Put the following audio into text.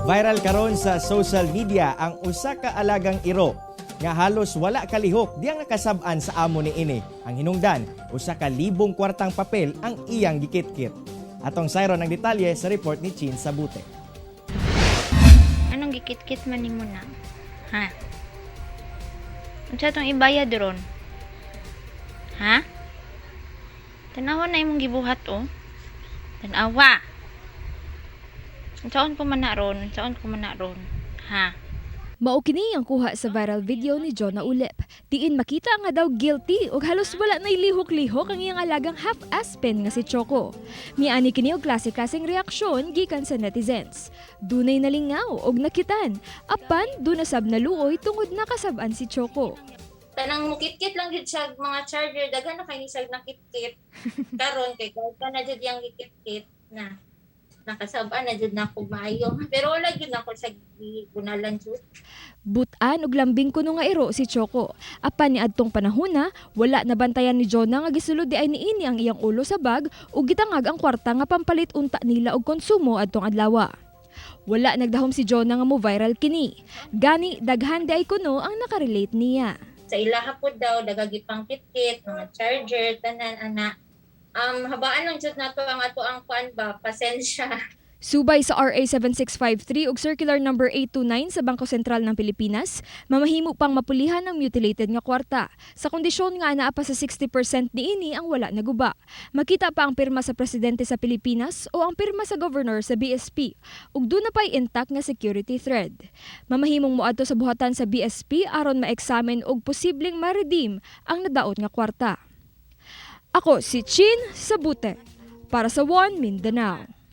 Viral karon sa social media ang usa ka alagang iro nga halos wala kalihok diyang nakasab-an sa amo ni ini. Ang hinungdan, 1,000 kwartang papel ang iyang gikitkit. Atong sayron ang detalye sa report ni Chin Sabute. Anong gikitkit man nimo na? Ha? Unsa tong ibayad ron? Ha? Tanawa na imong gibuhat, oh. Tanawa. Unsaon ko man na ron? Unsaon ko man na ron? Ha? Mao kini ang kuha sa viral video ni Jonah Ulep. Diin makita nga daw guilty ug halos wala nay lihok-lihok ang iyang alagang half aspen nga si Choco. Miani kini og klase-klaseng reaksyon gikan sa netizens. Dunay nalingaw og nakitan, apan duna sab naluoy tungod nakasab-an si Choco. Tanang mukitkit lang jud siya mga charger, daghan na kay ni siya nakitkit karon kay ka na jud yang gikitkit na nakasab-an na jud nako maayo, pero wala jud nako sa gigunalan jud. Butan og lambing kuno nga iro si Choco. Apan niadtong panahona, wala nabantayan ni Jonah nga gisulod di ay niini ang iyang ulo sa bag ug gitangag ang kwarta nga pampalit unta nila og konsumo adtong adlaw. Wala nagdahom si Jonah nga mo viral kini. Gani daghan di ay kuno ang nakarelate niya. Sa ilaha pud daw dagag pang kitkit, mga charger, tanan ana. Habaan lang jud nato ang ato ang kuan ba, pasensya. Subay sa RA 7653 ug Circular Number 829 sa Bangko Sentral ng Pilipinas, mamahimo pang mapulihan ang mutilated nga kwarta sa kondisyon nga anaa pa sa 60% niini ang wala naguba. Makita pa ang pirma sa presidente sa Pilipinas o ang pirma sa governor sa BSP ug duna pay intact nga security thread. Mamahimong moadto sa buhatan sa BSP aron ma-examine og posibleng ma-redeem ang nadaot nga kwarta. Ako si Chin Sabute para sa One Mindanao.